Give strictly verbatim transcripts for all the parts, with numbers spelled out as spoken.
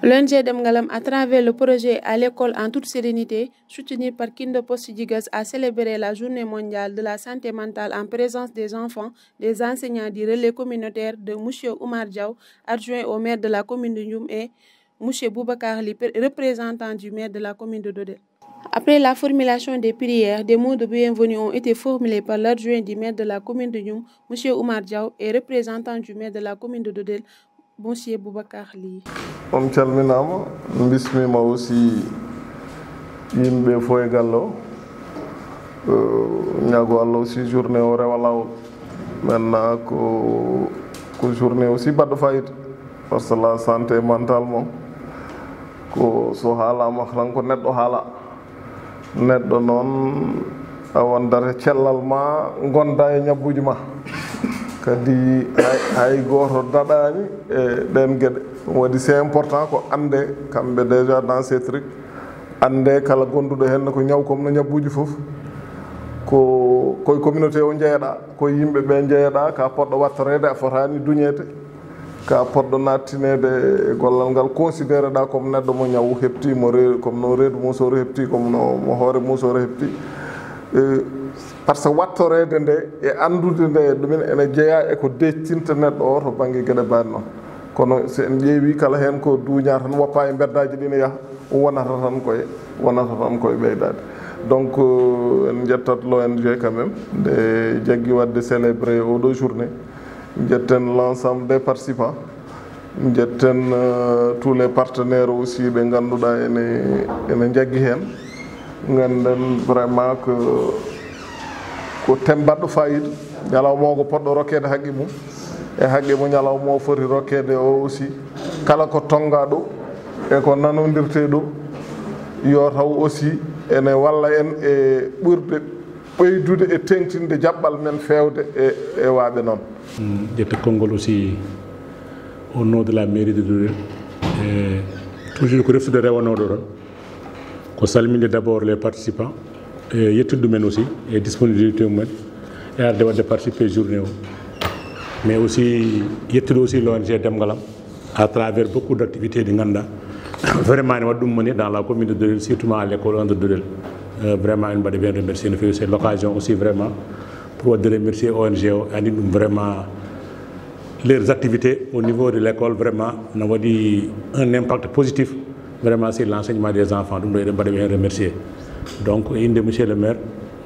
L'O N G Demgalam, à travers le projet À l'école en toute sérénité, soutenu par Kindo Post Djigas, a célébré la journée mondiale de la santé mentale en présence des enfants, des enseignants du relais communautaire, de monsieur Oumar Diaw, adjoint au maire de la commune de Ndioum, et monsieur Boubacar Ly, représentant du maire de la commune de Dodel. Après la formulation des prières, des mots de bienvenue ont été formulés par l'adjoint du maire de la commune de Ndioum, monsieur Oumar Diaw, et représentant du maire de la commune de Dodel, monsieur Boubacar Ly. On calminama, bismima aussi yimɓe fof e galle o. Ñaago Allah aussi journée o rewa lawol. Maintenant ko ko journée aussi baɗɗo fayida. Parce que la santé mentale moom ko so haalama tan ko neɗɗo haala. Neɗɗo noon a wondat e cellal ma, gonda e ñabbuuji ma. Kadi hay, hay gooto daɗaani e ɗeen geɗe. Ɗum waɗi c'est important ko annde kamɓe déjà dans ces trucs. Annde kala gonduɗo heen ko ñaw comme no ñabbuuji fof. Ko koye communauté o njeyaɗa, koye yimɓe ɓe njeyaɗa, ka poɗɗo wattoreede a fotaani duñeede. Ka poɗɗo nattineede e gollal ngal considéré ɗa comme neɗɗo mo ñaw hepti, mo re, comme no reedu musoro hepti, comme no mo hoore musoro hepti. Parce que wattoreede nde e anndude nde ɗumen ene jeeya e ko deƴtinta neɗɗo o to bannge geɗe mbaɗ noon. Kono so en ƴeewi kala heen ko duuña tan woppa e mbeddaaji ɗi ne yaha, wonata tan koye wonata tan koye ɓeydaade. Donc en njettat l'O N G quand même nde jaggi waɗde célébré oɗo journée. Njetten l'ensemble des participants. Njetten tous les partenaires aussi ɓe ngannduɗaa ene ene njaggi heen. Ngannden vraiment ko ko thème baɗɗo fayida. Ñalawma o ko poɗɗo rokkeede haqqe mum e haqqe mo ñalawma o foti rokkeede o aussi. Kala ko tonngaa ɗo e ko nanondirtee ɗo yo taw aussi ene walla en e ɓurde ɓeydude e teeŋtinde jaɓɓal men feewde e e waaɓe noon. Ƴetta konngol aussi au nom de la mairie de Dodel e toujours ko reftude rewanooɗo ɗon. Ko salminde d'abord les participants e yettude ɗumen aussi e disponibilité mumen e arde waɗde participer journée o. Mais aussi yettude aussi l'O N G Demgalam à travers beaucoup d'activités ɗi ngannduɗaa vraiment ene waɗa ɗum moni dans la commune de Dodel, surtout à l'école un de Dodel. Vraiment ene mbaɗa ɓen remercier no feewi. C'est l'occasion aussi vraiment pour waɗde remercier O N G o e anndi ɗum vraiment leurs activités au niveau de l'école vraiment no waɗi un impact positif vraiment sur l'enseignement des enfants. Ɗum ɗo eɗen mbaɗa ɓe heen remercier. Donc e innde monsieur le maire,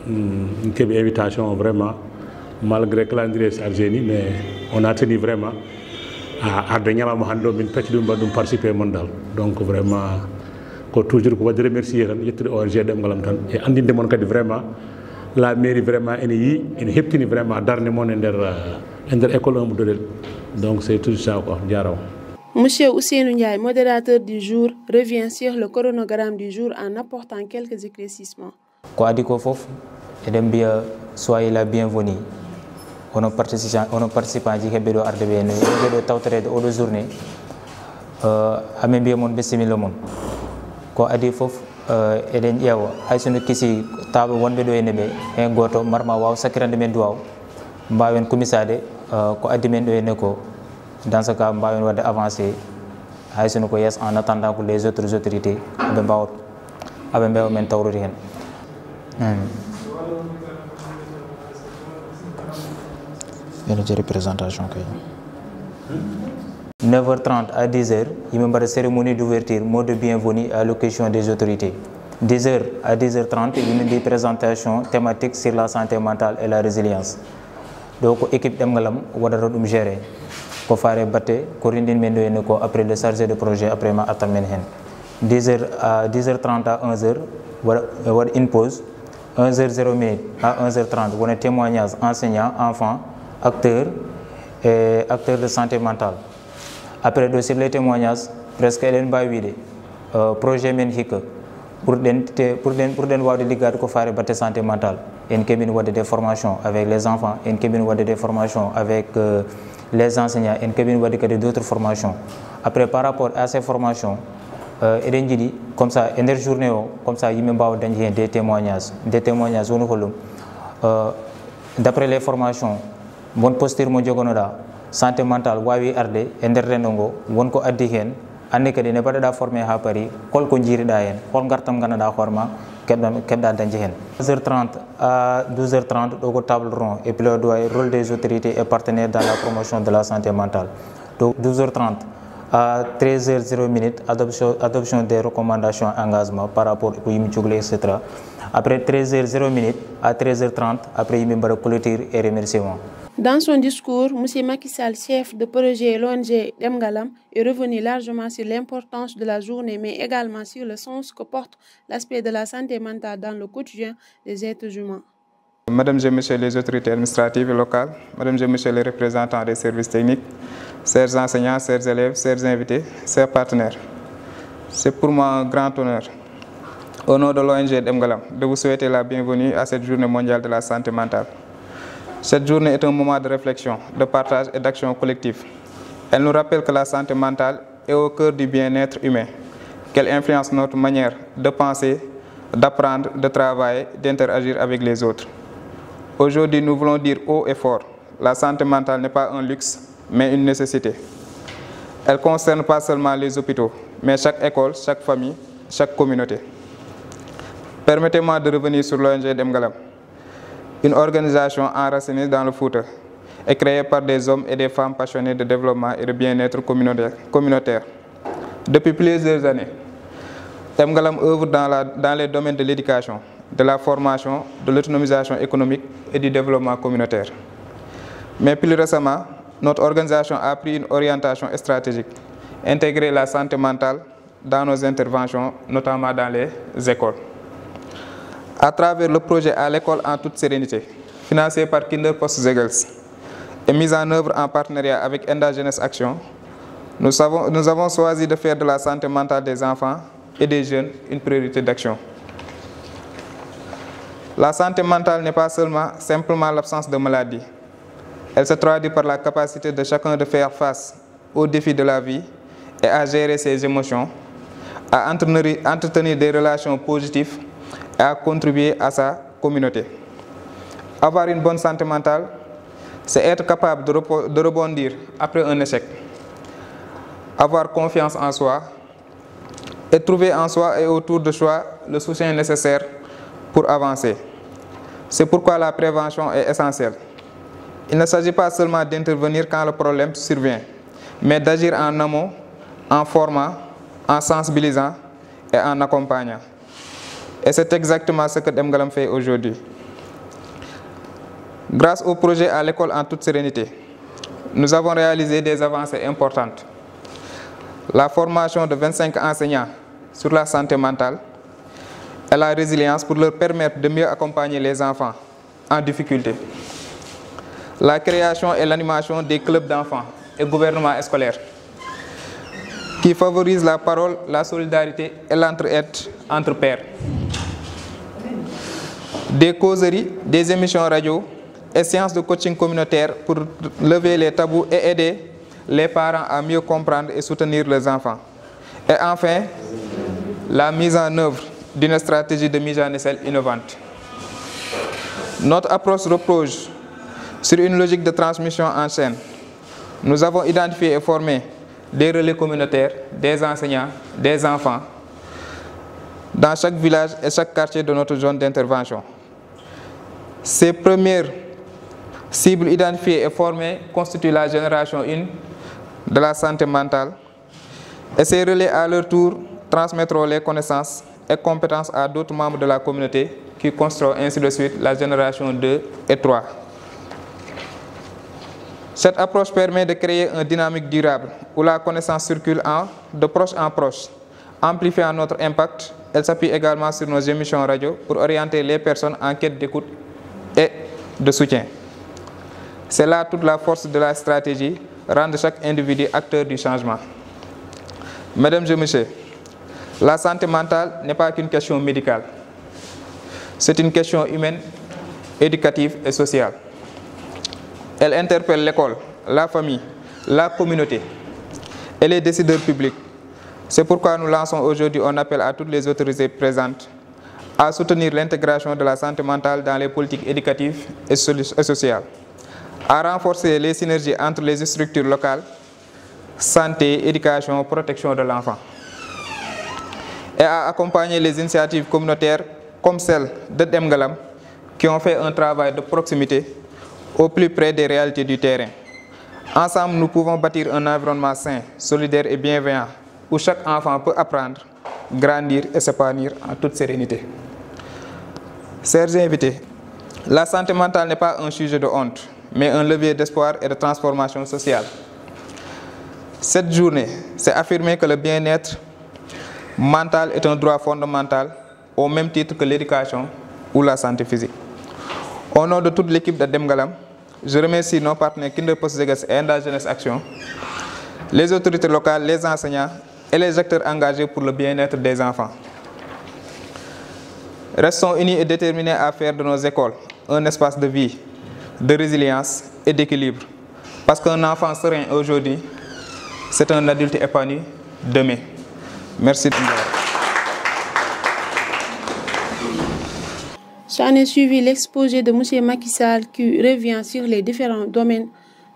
en keɓi invitation o vraiment malgré calendrier chargé ni, mais on a tenu vraiment à arde ñalawma hannde o min pecca ɗum mbaɗa ɗum participer e mon dal. Donc vraiment ko toujours ko waɗde remercier tan, yettude O N G Ɗemngal am tan e anndinde mon kadi vraiment la mairie vraiment ene yii ene heptini vraiment darnde mon e nder e nder école un mo Dodel. Donc c'est tout ça quoi. Jaaraama. Monsieur Ousseynou Ndiaye, modérateur du jour, revient sur le chronogramme du jour en apportant quelques éclaircissements. Ko adii ko fof eɗen mbiya soyez la bienvenue. Onon participant onon participant ji heɓɓe ɗo arde ɓe no heɓɓe ɗo tawtoreede oɗo journée. Amin mbiya mon bisimilla mon. Ko adii fof eɗen ƴeewa hay so no kisi tawɓe wonɓe ɗo ene ɓe heen gooto marma waaw sakkirande men duwaaw. Mbaawen kumisaade ko addi men ɗo ene ko. Dans ce cas mbaawen waɗde avancé hay so no ko yeeso en attendant ko les autres autorités aɓe mbaawa aɓe mbaawa men tawrude heen. Ene jeri présentation kay. Neuf heures trente à dix heures yimɓe mbaɗa cérémonie d'ouverture mot de bienvenue à l'occasion des autorités. Dix heures à dix heures trente yimɓe mbi présentation thématique sur la santé mentale et la résilience. Ɗo ko équipe ɗemngal am waɗata ɗum géré. Ko faare batte ko renndin men ɗo henne ko après le chargé de projet après ma attan men heen. Dix heures à dix heures trente à onze heures waɗa waɗa une pause. Onze heures zéro minute à onze heures trente wona témoignage enseignant enfant acteur et acteur de santé mentale. Après ɗo sur les témoignages presque eɗen mbaawi wiide projet men hikka ɓurɗen te ɓurɗen ɓurɗen waawde liggaade ko faare batte santé mentale. En keɓino waɗde des formations avec les enfants, en keɓino waɗde des formations avec les enseignants, en keɓino waɗde kadi d'autres formations. Après par rapport à ces formations eɗen njiɗi comme ça e nder journée o comme ça yimɓe mbaawa dañde heen des témoignages. Des témoignages woni holɗum? D'après les formations mon posture mo jogonoɗa santé mentale waawi arde e nder renndo ngo won ko addi heen. Hannde kadi ne mbaɗaɗa formé haa paari, holko njiiriɗa heen, hol ngartam ngannduɗa hoore ma keɓɗa, keɓɗa dañde heen? Douze heures trente à douze heures trente, ɗo ko table ronde et plaidoyer, rôle des autorités et partenaires dans la promotion de la santé mentale. Donc douze heures trente à treize heures zéro minute, adoption, adoption des recommandations, engagement par rapport ko yimɓe cukle, et cetera. Après treize heures zéro minute à treize heures trente, après yimɓe mbaɗa clôture et remerciement. Dans son discours, Monsieur Macky Sall, chef de projet l'O N G Ɗemngal Am, est revenu largement sur l'importance de la journée, mais également sur le sens que porte l'aspect de la santé mentale dans le quotidien des êtres humains. Mesdames et Messieurs les autorités administratives et locales, Mesdames et Messieurs les représentants des services techniques, chers enseignants, chers élèves, chers invités, chers partenaires, c'est pour moi un grand honneur, au nom de l'O N G Ɗemngal Am, de vous souhaiter la bienvenue à cette journée mondiale de la santé mentale. Cette journée est un moment de réflexion, de partage et d'action collective. Elle nous rappelle que la santé mentale est au cœur du bien-être humain, qu'elle influence notre manière de penser, d'apprendre, de travailler, d'interagir avec les autres. Aujourd'hui, nous voulons dire haut et fort, la santé mentale n'est pas un luxe, mais une nécessité. Elle concerne pas seulement les hôpitaux, mais chaque école, chaque famille, chaque communauté. Permettez-moi de revenir sur l'O N G Ɗemngal Am, une organisation enracinée dans le Fouta et créée par des hommes et des femmes passionnés de développement et de bien-être communautaire. Depuis plusieurs années, Ɗemngal Am œuvre dans la, dans les domaines de l'éducation, de la formation, de l'autonomisation économique et du développement communautaire. Mais plus récemment, notre organisation a pris une orientation stratégique, intégrer la santé mentale dans nos interventions, notamment dans les écoles. À travers le projet À l'école en toute sérénité, financé par Kinder Post Zegels et mis en œuvre en partenariat avec Enda Jeunesse Action, nous avons, nous avons choisi de faire de la santé mentale des enfants et des jeunes une priorité d'action. La santé mentale n'est pas seulement, simplement l'absence de maladie. Elle se traduit par la capacité de chacun de faire face aux défis de la vie et à gérer ses émotions, à entretenir, entretenir des relations positives et à contribuer à sa communauté. Avoir une bonne santé mentale, c'est être capable de repo-, de rebondir après un échec, avoir confiance en soi et trouver en soi et autour de soi le soutien nécessaire pour avancer. C'est pourquoi la prévention est essentielle. Il ne s'agit pas seulement d'intervenir quand le problème survient, mais d'agir en amont, en formant, en sensibilisant et en accompagnant. Et c'est exactement ce que Ɗemngal Am fait aujourd'hui. Grâce au projet À l'école en toute sérénité, nous avons réalisé des avancées importantes. La formation de vingt-cinq enseignants sur la santé mentale et la résilience pour leur permettre de mieux accompagner les enfants en difficulté. La création et l'animation des clubs d'enfants et gouvernement scolaire qui favorisent la parole, la solidarité et l'entraide entre pairs. Des causeries, des émissions radio et séances de coaching communautaire pour lever les tabous et aider les parents à mieux comprendre et soutenir leurs enfants. Et enfin, la mise en œuvre d'une stratégie de mise en échelle innovante. Notre approche repose sur une logique de transmission en chaîne. Nous avons identifié et formé des relais communautaires, des enseignants, des enfants dans chaque village et chaque quartier de notre zone d'intervention. Ces premières cibles identifiées et formées constituent la génération un de la santé mentale et ces relais, à leur tour, transmettront les connaissances et compétences à d'autres membres de la communauté qui construiront ainsi de suite la génération deux et trois. Cette approche permet de créer une dynamique durable où la connaissance circule en, de proche en proche, amplifiant notre impact. Elle s'appuie également sur nos émissions radio pour orienter les personnes en quête d'écoute et de soutien. C'est là toute la force de la stratégie, rendre chaque individu acteur du changement. Mesdames et messieurs, la santé mentale n'est pas qu'une question médicale. C'est une question humaine, éducative et sociale. Elle interpelle l'école, la famille, la communauté et les décideurs publics. C'est pourquoi nous lançons aujourd'hui un appel à toutes les autorités présentes à soutenir l'intégration de la santé mentale dans les politiques éducatives et soli-, et sociales, à renforcer les synergies entre les structures locales, santé, éducation, protection de l'enfant, et à accompagner les initiatives communautaires comme celle de Demgalam, qui ont fait un travail de proximité au plus près des réalités du terrain. Ensemble, nous pouvons bâtir un environnement sain, solidaire et bienveillant où chaque enfant peut apprendre, grandir et s'épanouir en toute sérénité. Chers invités, la santé mentale n'est pas un sujet de honte, mais un levier d'espoir et de transformation sociale. Cette journée, c'est affirmer que le bien-être mental est un droit fondamental au même titre que l'éducation ou la santé physique. Au nom de toute l'équipe de Demgalam, je remercie nos partenaires Kinder Post Vegas et Enda Jeunesse Action, les autorités locales, les enseignants et les acteurs engagés pour le bien-être des enfants. Restons unis et déterminés à faire de nos écoles un espace de vie, de résilience et d'équilibre. Parce qu'un enfant serein aujourd'hui, c'est un adulte épanoui demain. Merci. J'en ai suivi l'exposé de M. Macky Sall qui revient sur les différents domaines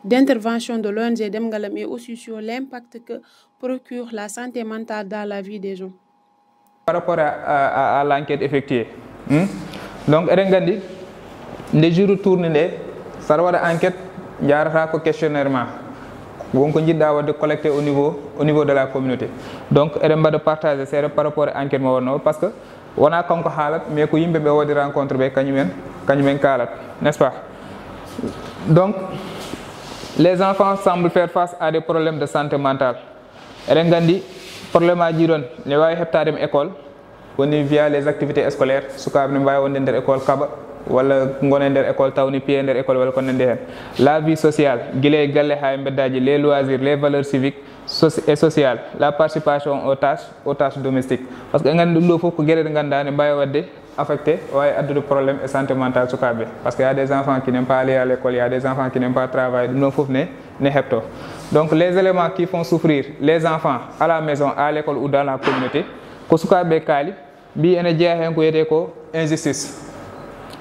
d'intervention de l'O N G Demgalam et aussi sur l'impact que procure la santé mentale dans la vie des gens. Par rapport à, à, à l'enquête effectuée, hmm? Donc eɗen nganndi nde jour tourne nde, saɗa waɗa enquête, jarata ko questionnaire ma, wonko jiɗɗa waɗde collecté au niveau au niveau de la communauté. Donc eɗen mbaɗa partagé seeɗa par rapport à enquête mo wonno, parce que wona kanko haalat, mais ko yimɓe ɓe waɗi rencontre ɓe, kañumen kañumen kaalat, n'est-ce pas? Donc les enfants semblent faire face à des problèmes de santé mentale. Eɗen nganndi problème aji ɗon ne waawi heɓtaade mo école, woni via les activités scolaires, sukaaɓe ne mbaawi wonde nder école kaɓa walla ngona e nder école, tawni piye nder école walla ko nanndi heen. La vie sociale, gila e galle haa e mbeddaaji, les loisirs, les valeurs civiques et sociales, la participation aux tâches aux tâches domestiques. Parce que en nganndi ɗum ɗo fof ko geɗe ɗe ngannduɗaa ne mbaawi waɗde affecté, waawi addude problème e santé mentale sukaaɓe, parce que y a des enfants qui n'aiment pas aller à l'école, y a des enfants qui n'aiment pas travailler, ɗum ɗon fof ne ne heɓto. Donc les éléments qui font souffrir les enfants à la maison, à l'école ou dans la communauté, ko sukaaɓe kaali, mbi ene jeeya heen ko wiyetee ko injustice.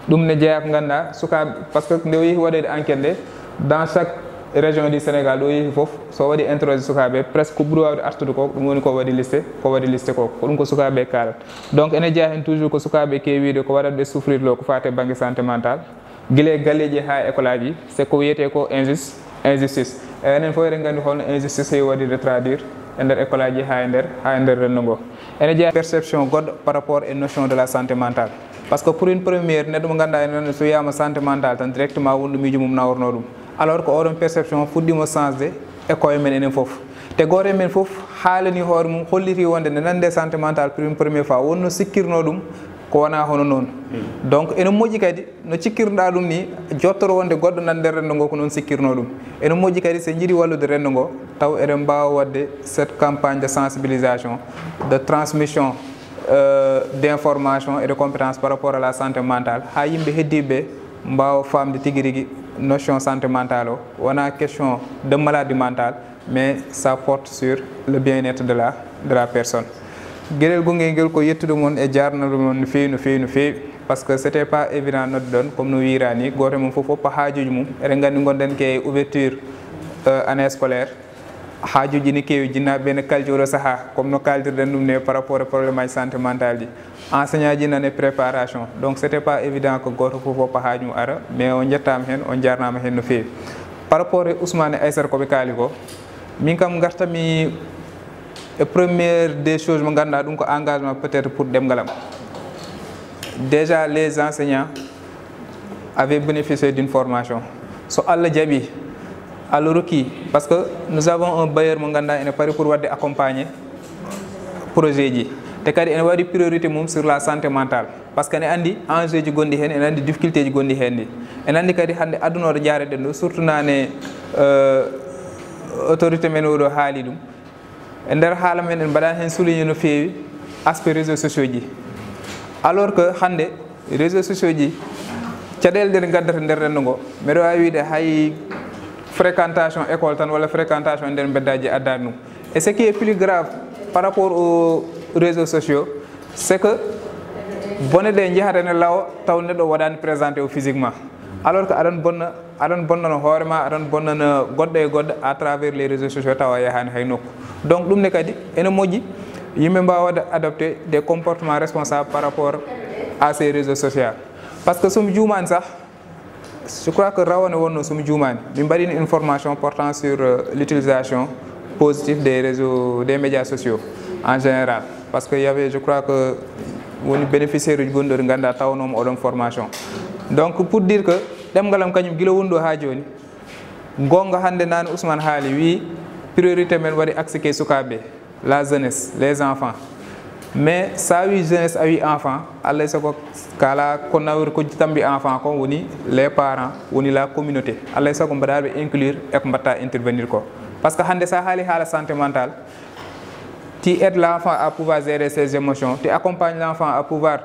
Ɗum ne jeeya ko ngannduɗaa sukaaɓe, parce que nde o yehi waɗeede enquête nde, dans chaque région du Sénégal ɗo yehi fof, so waɗi interroger sukaaɓe, presque ko ɓuri waawde artude ko ɗum woni ko waɗi liste ko waɗi liste ko ko ɗum ko sukaaɓe kaalat. Donc ene jeeya heen toujours ko sukaaɓe keewiiɗe ko waɗat ɓe souffrir lo ko faati e bannge santé mentale, gila e galleeji haa e école aji, c'est ko wiyetee ko injus injustice. E enen fof eɗen nganndi holno injustice heewi waɗirde traduire e nder école aji haa e nder haa e nder renndo ngo. Ene jeeya perception goɗɗo par rapport e notion de la santé mentale. Parce que pour une première neɗɗo mo ngannduɗaa ene nanndi so wiyama santé mentale tan directement won ɗo miijo mum naworno ɗum, alors que oɗon perception fuɗɗima changde e koye men enen fof. Te gooto e men fof haalani hoore mum, holliti wonde nde nande santé mentale pour une première fois wonno sikkirno ɗum ko wona hono noon. Donc ene moƴƴi kadi no cikkirnoɗa ɗum ni, jottoro wonde goɗɗo nan nder renndo ngo ko noon sikkirno ɗum. Ene moƴƴi kadi so en jiɗi wallude renndo ngo, taw eɗen mbaawa waɗde cette campagne de sensibilisation, de transmission euh, d'information et de compétences par rapport à la santé mentale, haa yimɓe heddiiɓe ɓe mbaawa faamde tigi rigi notion santé mentale o, wona question de maladie mentale, mais ça porte sur le bien-être de la de la personne. Geɗel gongel ngel ko yettude mon e jarnude mon no feewi no feewi no feewi, parce que c'était pas évident nodde ɗon, comme no wiira ni, gooto e mon fof oppa haajuuji mum. Eɗen nganndi ngonɗen ke ouverture euh, année scolaire, haajuuji ne keewi, jinnaaɓe ɓe ne kalji oɗo sahaa, comme no kaaldirɗen ɗum ne par rapport e problème aji santé mentale ji. Enseignant ji nane préparation, donc c'était pas évident que gooto fof oppa haaju mum ara, mais on njettaama heen, on njaarnaama heen no feewi. Par rapport e Ousmane e Aissata ko ɓe kaali ko, min kam ngartami e première des choses mo ngannduɗaa ɗum ko engagement peut-être pour ɗemngal am. Déjà les enseignants avaient bénéficié d'une formation. So Allah jaɓi, Allah rokki, parce que nous avons un bailleur mo ngannduɗaa ene pari pour waɗde accompagner projet ji, te kadi ene waɗi priorité mum sur la santé mentale, parce que ene anndi enjeu ji gonɗi heen, ene anndi difficulté ji gonɗi heen ɗi, ene anndi kadi hannde aduna o ɗo jaareɗen ɗo, surtout nane euh, autorité men oɗo haali ɗum. E nder haala men en mbaɗani heen souligné no feewi aspect réseaux sociaux ji, alors que hannde réseaux sociaux ji, caɗeele ɗe ɗe ngaddata nder renndo ngo, mbeɗa waawi wiide hay fréquentation école tan walla fréquentation e nder mbeddaji addani ɗum. Et ce qui est plus grave par rapport aux réseaux sociaux, c'est que bone ɗe njehata ene lawa taw neɗɗo waɗani présenté o physiquement. Alors que aɗan bonna, aɗan bonnana hoore ma, aɗan bonnana goɗɗo e goɗɗo à travers les réseaux sociaux, tawa a yahaani hay nokku. Donc ɗum ne kadi ene moƴƴi yimɓe mbawa waɗde adopter des comportements responsables par rapport à ces réseaux sociaux. Parce que so mi juumaani sax, je crois que rawane wonno, so mi juumaani, min mbaɗino une formation portant sur euh, l'utilisation positive des réseaux, des médias sociaux en général. Parce que y avait, je crois que woni bénéficiaire uji gonɗo ɗi ngannduɗaa tawnoma oɗon formation. Donc pour dire que ɗemngal am kañum gila woni ɗo haa jooni, goonga hannde naane Ousmane haali, wi priorité men waɗi accès ke sukaaɓe, la jeunesse, les enfants. Mais sa wi jeunesse, a wi enfant, Allah sago kala ko nawri ko tambi enfant ko woni les parents, woni la communauté. Allah sago mbaɗaɓe inclure e ko mbatta intervenir ko. Parce que hannde sa haali haala santé mentale, tu aides l'enfant à pouvoir gérer ses émotions, tu accompagnes l'enfant à pouvoir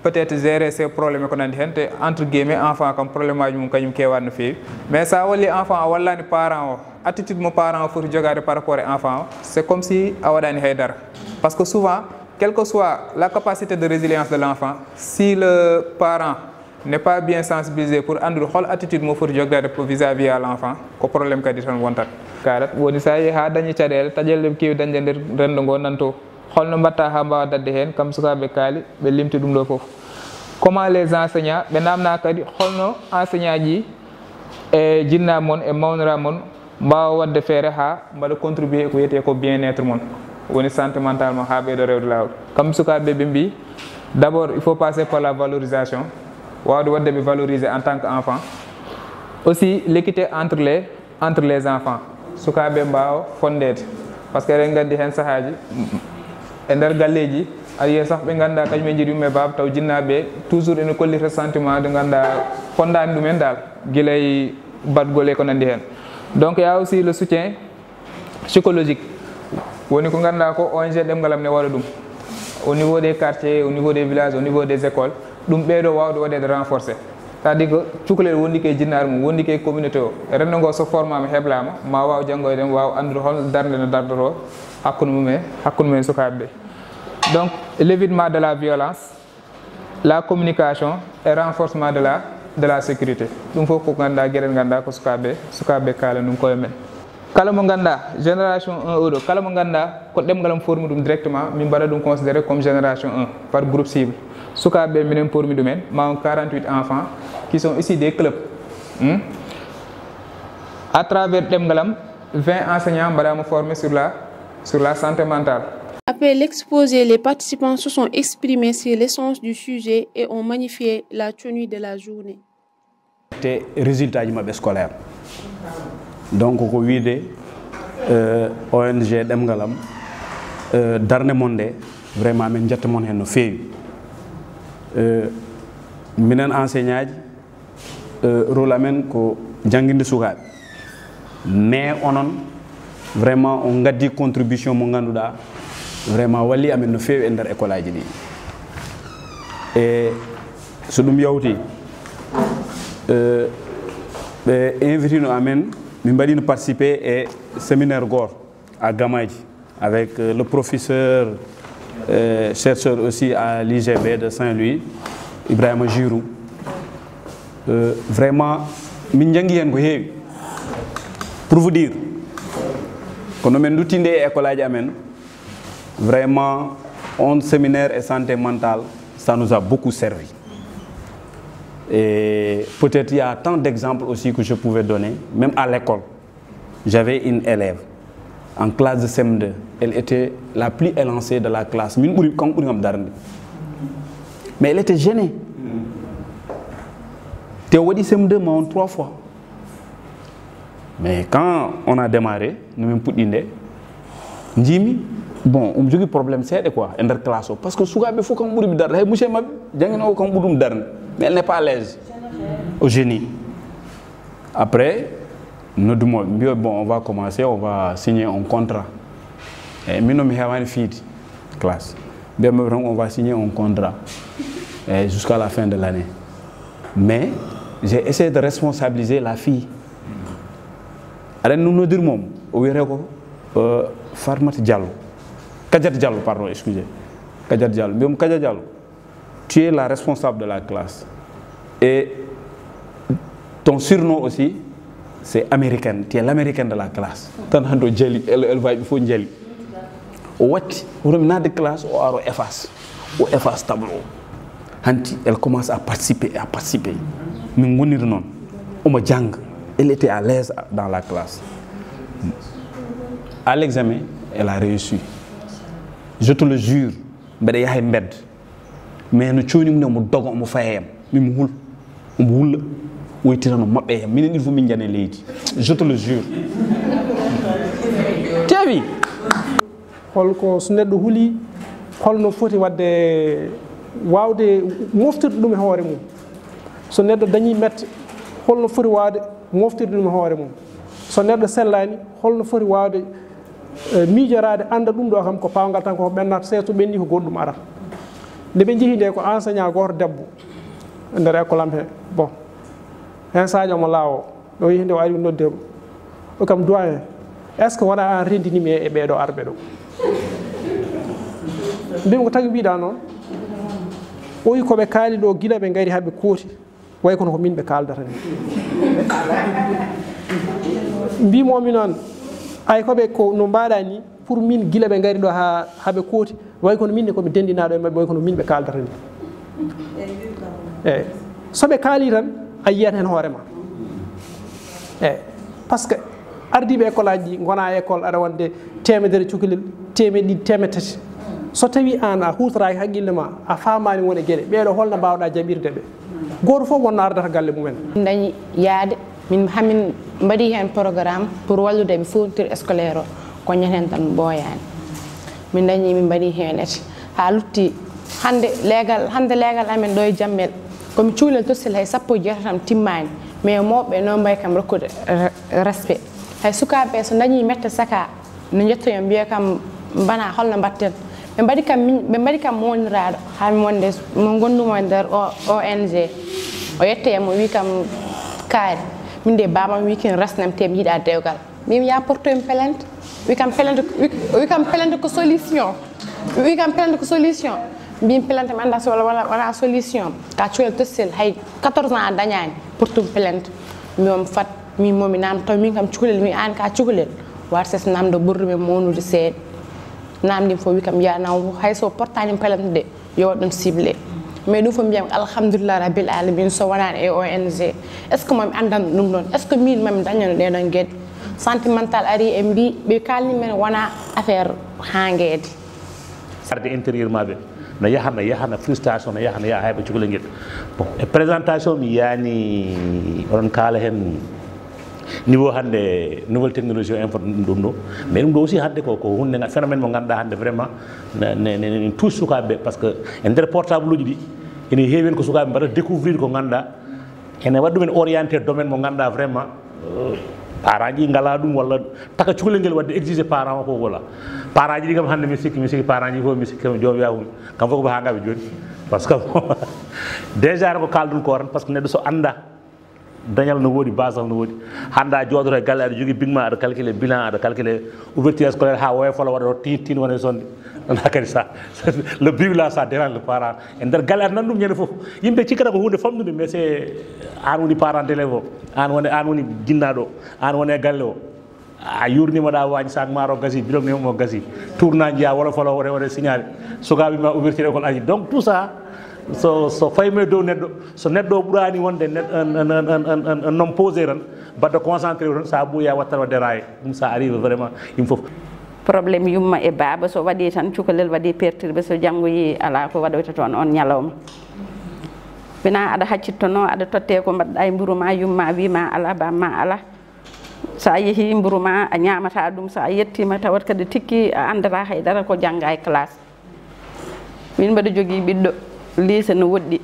peut-être gérer ses problèmes ko nandi heen, te entre guillemets enfant kam problème aji mum kañum keewaani no feewi. Mais sa walli enfant, a wallani parent o, attitude mo parent o foti jogaade par rapport e enfant o, c'est comme si a waɗani haydara. Parce que souvent, quelle que soit la capacité de résilience de l'enfant, si le parent n'est pas bien sensibilisé pour anndude hol attitude mo foti jogdade vis-à-vis à l'enfant, ko problème kadi tan wontat. Kalat woni sa yehi ha dañi caɗele, taƴelle ɓe kewi dañde nder rendo ngo nanto. Holno mbatta ha mbawa dadde hen? Kam sukaɓe kaali, ɓe limti ɗum ɗo foof. Comment les enseignants, ɓe namna kadi holno enseignant ji e jinnaɓe mon e mawniraɓe mon mbawa wadde feere ha mbaɗa contribuer ko wiyete ko bien-être mon, woni santé mental mon, ha ɓeydo rewde lawol. Kam sukaɓe ɓe mbi, d'abord il faut passer par la valorisation, wawde wadde ɓe valoriser en tant que enfant. Aussi l'équité entre les entre les enfants, sukaɓe mbawa fondede. Parce que eɗen gandi hen sahaji e nder galleji, aɗa yiya sah ɓe ganduɗa kañum en jiiɗi yumma e baaba, taw jinnaɓe toujours ene kolli ressentiment de ganduɗa fondani ɗumen dal, guilay baɗgol e ko nandi hen. Donc il y a aussi le soutien psychologique, woni ko ganduɗa ko O N G ɗemgal am ne waɗa ɗum au niveau des quartiers, au niveau des villages, au niveau des écoles, ɗum ɓeydo wawde waɗede renforcé. C'est-à-dire que cukalel wondi ke jinnaare mum, wondi ke communauté o, rendo ngo so formama, heblama, ma waw janngoyde, waw anndude hol darnde no dardoto hakkunde mum e hakkunde mum e sukaɓe ɓe. Donc l'évitement de la violence, la communication et renforcement de la de la sécurité. Ɗum fof ko ganduɗa gueɗel ganduɗa ko sukaɓe sukaɓe kaala ɗum koye men. Kala mo ganduɗa génération un oɗo, kala mo ganduɗa ko ɗemgal am formi ɗum directement, min mbaɗa ɗum considéré comme génération un par groupe cible. Sukaɓe ɓe minen pormi ɗumen, ma on quarante-huit enfants qui sont issus des clubs. Hmm? À travers ɗemgal am, vingt enseignants mbaɗama formé sur la sur la santé mentale. Après l'exposé, les participants se sont exprimés sur l'essence du sujet et ont magnifié la tenue de la journée. Te résultat ji maɓɓe scolaire. Donc ko wiide euh, O N G ɗemgal am, euh, darnde mon nde vraiment min jetta mon hen no feewi. Euh, minen enseignant ji, euh, rôle amen ko jannginde sukaɓe, mais onon vraiment on gaddi contribution mo ganduɗa vraiment walli amen no feewi e nder école aji ɗi. E so ɗum yawti, euh, ɓe invitino amen, min mbaɗino participer e séminaire goto à Gamaji avec euh, le professeur euh, chercheur aussi à l'I G B de Saint-Louis, Ibrahima Giroux. Euh, vraiment min janngi hen ko heewi, pour vous dire, kono min duttinde e école aji amen, vraiment on séminaire et santé mentale, ça nous a beaucoup servi. Et peut-être il y a tant d'exemples aussi que je pouvais donner, même à l'école. J'avais une élève en classe de C M deux, elle était la plus élancée de la classe, min ɓuri, kanko ɓuri kam darde. Mais elle était gênée. Te o waɗi C M deux ma on trois fois. Mais quand on a démarré, no min puɗɗi nde, jimi, bon, omo jogui problème seeɗa quoi e nder classe o, parce que sukaɓe fof kam ɓuri mi darde, hay monsieur mabɓe jangguinowo kam ɓuri ɗum darde, mais elle n'est pas à l'aise. Au génie. Après noddumo, mbiyo bon, on va commencer, on va signer un contrat. Eyyi, min noon mi heewani fiide classe. Mbiyatmi tan on va signer un contrat, eyyi, jusqu'à la fin de l'année. Mais j'ai essayé de responsabiliser la fille. Aɗa anndi no noddirmi mo? O wiyetee ko euh, Farmata Diallo. Kadiata Diallo, pardon, excusez. Kadiata Diallo. Mbiyatmi Kadiata Diallo, tu es la responsable de la classe. Et Ton surnom aussi, c'est américaine. Tu es l'américaine de la classe. Tan hande o jali, elle, elle va ɓe fof jali. O watti, hoto mi naatde classe, o ara o efface. O efface tableau. Hanti, elle commence à participer, à participer. Min ngoniri noon. Omo janga. Elle était à l'aise dans la classe. À l'examen, elle a réussi. Je te le jure, mbeɗa yaha e mbedda. Mais no cooni mum ne omo doga, omo faya yam. Min mo hul. Omo wulla. Woyti tan o maɓɓe yam. Minen ɗiɗi fof min njana e leydi. Je te le jure. Tewi. Holko so neɗɗo huli, holno foti waɗde, waawde moftirde ɗum e hoore mum? So neɗɗo dañi mette, holno foti waawde moftirde ɗum e hoore mum? So neɗɗo sellaani, holno foti waawde, eh, miijoraade, annda ɗum ɗo kam ko paawngal tan, ko ɓennata, seeɗa so ɓenni ko goɗɗum arata. Nde ɓe njehi nde ko enseignant gooto debbo e nder école am he. Bon, heen Sadio omo laawo. O yehi nde o ari, o noddi mo. O kam, "Doyen, est-ce que wona an renndini mi e ɓeeɗo arɓe ɗo?" Mbimi, "Ko tagi mbiɗa noon?" O wi, "Ko ɓe kaali ɗo gila ɓe ngari haa ɓe kooti, way kono ko min ɓe kaaldata ni." Mbimomi noon, "Ay ko ɓe, ko no mbaɗa ni?" Pour min, gila ɓe ngari ɗo haa, haa ɓe kooti, way kono min ne ko mi denndinaaɗo e maɓɓe, way kono min ɓe kaaldata ni. Eyi. So ɓe kaali tan, a yiyat heen hoore ma. Eyi. Parce que ardiiɓe école aji ɗi ngona e école, aɗa wonde teemedere cukalel, teemeɗe ɗiɗi, teemeɗe tati. So tawi aan a huutoraaki haqqille ma, a faamaani won e geɗe, ɓeeɗo holno mbaawɗa jaɓirde ɓe? Gooto fof wonno ardata galle mumen. Dañi yaade. Min, hamin mbaɗi heen programme pour wallude ɓe fourniture scolaire o, ko ñaten tan ɓooyaani. Min dañi, min mbaɗi heen et haa lutti. Hannde leegal, hannde leegal amen ɗo e Jammel, ko mi cukalel tottel, hay sappo e jeetatam timmaani, mais mawɓe no mbayi kam rokkude re-, respect. Hay sukaaɓe so dañi mette saka, no njettoyam, mbiya kam, "Mbana, holno mbaɗten?" Ɓe mbaɗi kam, min, ɓe mbaɗi kam mowniraaɗo, haa mi wonde mo ngonndumo e nder O N G. O yetteyam, o wi kam, "Kaari, min de, baabam wi kin resnam te mi yiɗa dewgal." Mbimi, "Ya portoyam plainte." Wi kam, "Plainte, wi, wi kam, plainte ko solution." Wi kam, "Plainte ko solution." Mbimi, "Plainte mi annda so wala, wala, wala solution. Ka cukalel tottel, hay quatorze ans a dañaani, portum plainte." Mbimi, "Fat." Min momi naamdo, taw min kam cukalel, mi an ka cukalel. Wartes naamdo ɓurɗo men mawnude seeɗa. Naamdi fof wi kam, "Ya naw, hay so portaani plainte de, yo waɗ ɗum ciblé." Mais ɗum fof mbiyam, "Alhamdulillah Rabbil Alamin, so wonaani e O N G, est-ce que mami anndan ɗum ɗon? Est-ce que min mami dañano ɗee ɗon geɗe?" Sentimental ari e mbi, ɓe kaalni men wona affaire hangeede. Garde intérieur maɓɓe no yaha, no yaha, no frustration no yaha, no yaha, hay ɓe cukalel ngel. Bon, e présentation mi yaani, oɗon kaala heen niveau hannde nouvelle technologie o, info ɗum ɗo. Mais ɗum ɗo aussi hannde ko, ko hunde nga-, phénomène mo ngannduɗaa hannde vraiment ne, ne, ne, ne touche sukaaɓe, parce que e nder portable uji ɗi ene heewi heen ko sukaaɓe mbaɗata découvrir ko ngannduɗaa ene waɗi ɗumen orienté domaine mo ngannduɗaa vraiment, euh, parent ji ngalaa ɗum, walla taka cukalel ngel waɗde exiger parent o ko wala. Parent ji ɗi kam hannde mi sikki, mi sikki parent ji fof mi sikki kam joom yahuɓe. Kam fof ko ɓe haa ngaɓe jooni. Parce que déjà ko kaalɗon ko tan, parce que neɗɗo so annda dañal no woodi, basal no woodi. Hannde a jooɗoto e galle, aɗa jogii big ma, aɗa calculer bilan, aɗa calculer ouverture scolaire, haa woya folo waɗa tin, tin wona e sonde. Wona kadi ça, le big là, ça dérange le parent. E nder galle aɗa nan ɗum ñande fof. Yimɓe cikkata ko huunde famɗunde, mais c'est an woni parent d'élève o, an woni, an woni jinnaaɗo o, an woni e galle o. A yurniima ɗa waañ, sac maaro gasi, bidon ne mo gasi. Tournage ya wala fala wala wala signal. Sukaaɓe ma ouverture école aji. Donc tout ça, so, so faymo e dow neɗɗo, so neɗɗo o ɓuraani wonde neɗ-, un, un, un, un, un, un homme posé tan, baɗɗo concentré o tan, sa ɓooya wattan wadde raye. Ɗum ça arrive vraiment, yimɓe fof. Problème yumma e baaba, so waɗi tan, cukalel waɗi perturbé, so janngoyi alaa ko waɗoyta toon on ñalawma. Wona aɗa haccittono, aɗa totte ko mbaɗɗa e mburu ma, yumma wima alaa, bamma alaa. So a yehi mburu ma, a ñamata ɗum, so a yettima tawat kadi tikki a andata haydara ko jannga e classe. Min mbaɗa jogii ɓiɗɗo lycée no woɗɗi.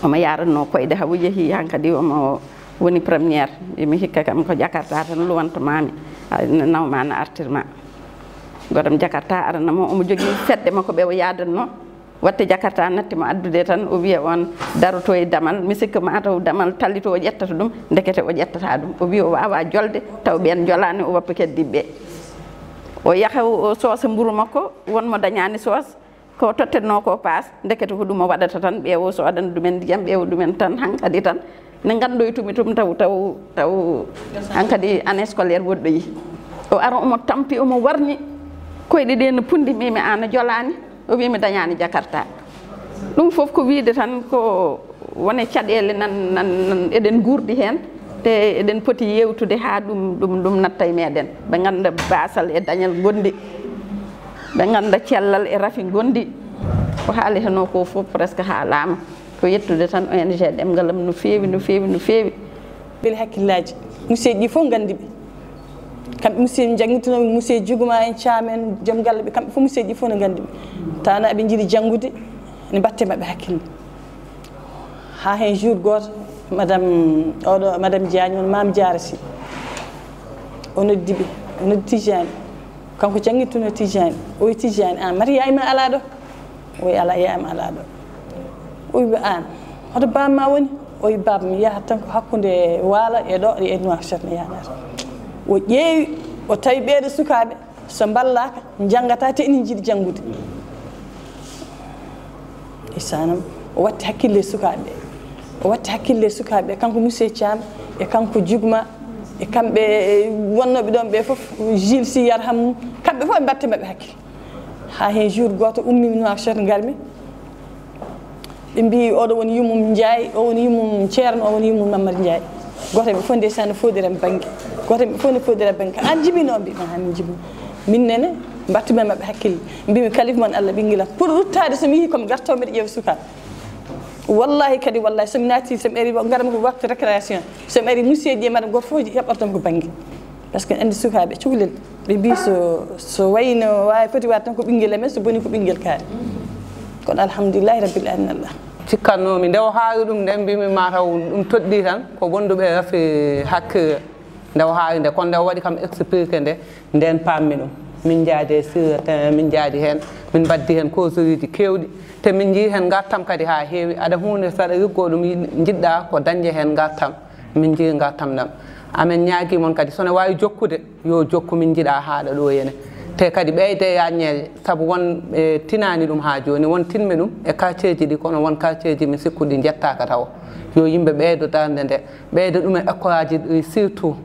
Omo yaranno koyɗe, haa o yehi hankadi omo woni première. Emi hikka kam ko Jakarta tan luwanto mami. A, nawma na artirma. Goɗam Jakarta arana mo, omo jogii fedde makko ɓe o yadanno. Watte Jakarta natti mo addude tan, o wiya on daroto e damal, mi sikka mataw damal tallito o ƴettata ɗum, ndekete o ƴettata ɗum. O wiya o wawa jolde, taw ɓen jolani, o woppa keddiɓe. O yaha o, o soosa mburu makko, won mo dañani soos, ko tottenno ko paas, ndekete ko ɗum o waɗata tan, ɓe o soodana ɗumen ndiyam, ɓe o ɗumen tan, hankadi tan. Ne nganndoytumi tum taw, taw, taw hankadi année scolaire woɗɗoyi. O ara omo tampi, omo warni koyɗe ɗe no pundi, mbimi, "Aan a jolaani?" O wi, "Mi dañaani Jakarta." Ɗum fof ko wiyde tan ko wone caɗeele nan, nan, nan eɗen nguurdi heen, te eɗen poti yeewtude haa ɗum, ɗum, ɗum natta e meɗen. Ɓe ngannda baasal e dañal ngonɗi, ɓe ngannda cellal e rafi ngonɗi. Ko haali heen o ko fof presque haalaama. Ko yettude tan O N G Ɗemngal am no feewi, no feewi, no feewi. Mbele hakkillaaji, monsieur ji fof nganndi ɓe. Kamɓe monsieur janngintinooɓe, monsieur Juguma en, Caam en, joom galle ɓe, kamɓe fof monsieur ji fof no nganndi ɓe. Tawa eɓe njiɗi janngude, ne mbaɗte maɓɓe hakkille. Haa heen jour gooto, madame, oɗo, madame Diagne, on Maam Jaara Si. O noddi ɓe, o noddi Tijani. Kanko janngintuno Tijani. O wi Tijani, "Aan, mata yaay ma alaa ɗo?" O wi, "Alaa, yaay ma alaa ɗo." O wi, "Aan, hoto baaba ma woni?" O wi, "Baaba mi yahat tan ko hakkunde Waalo e ɗo, e Nouakchott mi yahnata." O ƴeewi, o tawi ɓeeɗo sukaaɓe, so mballaaka, njanngataa, te enen njiɗi janngude. Isaanam, o watti hakkille e sukaaɓe ɓe. O watti hakkille e sukaaɓe ɓe, kanko monsieur Thiam, e kanko Jugma, e kamɓe, e wonnooɓe ɗoon ɓe fof, Jules Sy yarham, kamɓe fof ɓe mbaɗte maɓɓe hakkille. Haa heen jour gooto ummii Nouakchott ngarmi. Ɓe mbii, "Oɗo woni yummum Njaay, o woni yummum Ceerno, o woni yummum Mammadi Njaay." Gooto e maɓɓe fof ndeysaan no fooɗira bannge. Gooto e maɓɓe fof no fooɗira bannge. "Aan jibinoo?" Mbii, "Ahan, min jibinoo." Miin nene, mbaɗtu men maɓɓe hakkille. Mbii mi, "Kalifa mon Allah ɓinngel am." Pour ruttaade, so mi yehii ko mi gartoo mbiɗa ƴeewa sukaaɓe. Wallahi kadi, wallahi, so mi naati, so mi ari, ngarmi ko waktu récréation. So mi ari, monsieur ji e madame, gooto fof heɓortam ko bannge. Par ce que anndi sukaaɓe cukalel, ɓe mbii so, so wayi no waawi foti waade tan ko ɓinngel amen, so boni ko ɓinngel kaari. Kono alhamdulillahi rabbil alamin Allah. Cikkatnoomi nde o haali ɗum nde, mbimi mataw ɗum toɗɗii tan ko wonduɓe rafi hakke nde o haali nde, kono nde o waɗi kam expliqué nde, nden paammi ɗum. Min njaadi e sur le terrain, min njaadi heen, min mbaddi heen causerie ji keewɗi, te min njii heen ngartam kadi haa heewi. Aɗa huunde saɗa riggo ɗum, njiɗɗa ko dañde heen ngartam. Min njii ngartam ɗam. Amen ñaagii mon kadi, so ne waawi jokkude, yo jokku, min njiɗaa haaɗa ɗo henne. Te kadi ɓeyde yaajneede, sabu won ɓe tinaani ɗum haa jooni, won tinɓe ɗum e quartier ji ɗi, kono won quartier ji mi sikku ɗi njettaaka tawo. Yo yimɓe ɓeydo darnde nde, ɓeyda ɗum e école aji ɗi surtout.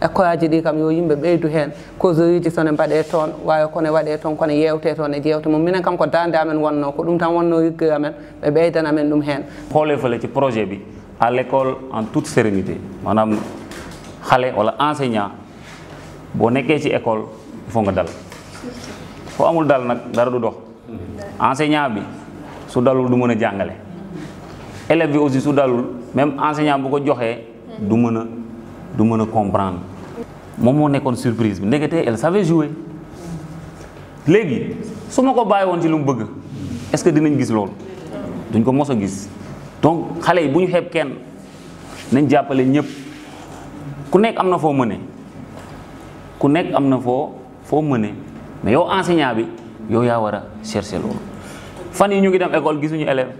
École aji ɗi kam yo yimɓe ɓeydu heen. Causerie ji so ne mbaɗee toon, waawi ko ne waɗee toon, ko ne yeewtee toon e jeewte mum. Minen kam ko darnde amen wonnoo, ko ɗum tan wonnoo riggoye amen, ɓe ɓeydana men ɗum heen. Xoolee fële ci projet bi, à l'école en toute sérénité, maanaam xale wala enseignant, boo nekkee ci école, il faut nga dal. Foo amul dal nag, dara du dox. Enseignant bi su dalul, du mën a jàngale. Élève bi aussi su dalul, même enseignant bu ko joxee, du mën a, du mën a comprendre. Moom moo nekkoon surprise bi, ndekete elle savait jouer. Léegi su ma ko bàyyi woon ci lu mu bëgg, est-ce que dinañ gis loolu? Duñ ko mos a gis. Donc xale yi, bu ñu xeeb kenn, nañ jàppale ñëpp. Ku nekk am na foo mëne, ku nekk am na foo, foo mëne, mais yow enseignant bi, yow yaa war a chercher loolu. Fan yi ñu ngi dem école, gisuñu élève.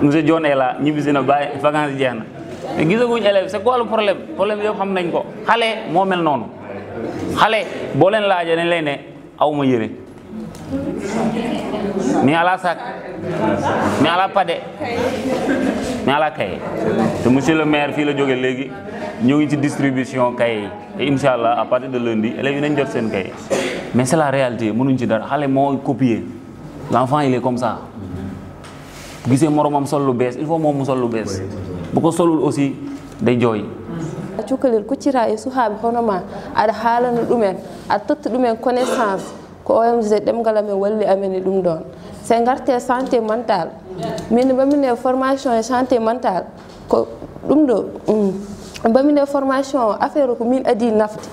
Monsieur John est là, ñibbisi na, bàyyi, vacances jeex na, mais gisaguñu élève. C'est quoi le problème? Problème yëpp xam nañ ko. Xale moo mel noonu. Xale boo leen laajee, dañ lay ne, "Awma yére, mi ala sac, mi ala pade, mi ala kaye." Te monsieur le maire fii la jóge léegi, ñu ngi ci distribution kaye yi. Et incha allah, à partir de lundi, élèves yi nañ jot seen kaye. Mais c'est la réalité, mënuñ ci dara. Xale moo copier. L'enfant, il est comme ça. Bu gisee moromam sol lu bees, il faut moom mu sol lu bees. Bu ko solul aussi, day jooy. Cukalel kuccita e suhaaɓe hono ma, aɗa haalana ɗumen, aɗa totta ɗumen connaissance. Ko O N G Ɗemngal Amen walli amen e ɗum ɗoon. So ngartee santé mentale, min mbaɗmi formation e santé mentale, ko ɗum ɗo, mm, mbaɗmi formation, affaire o ko min adii nafde.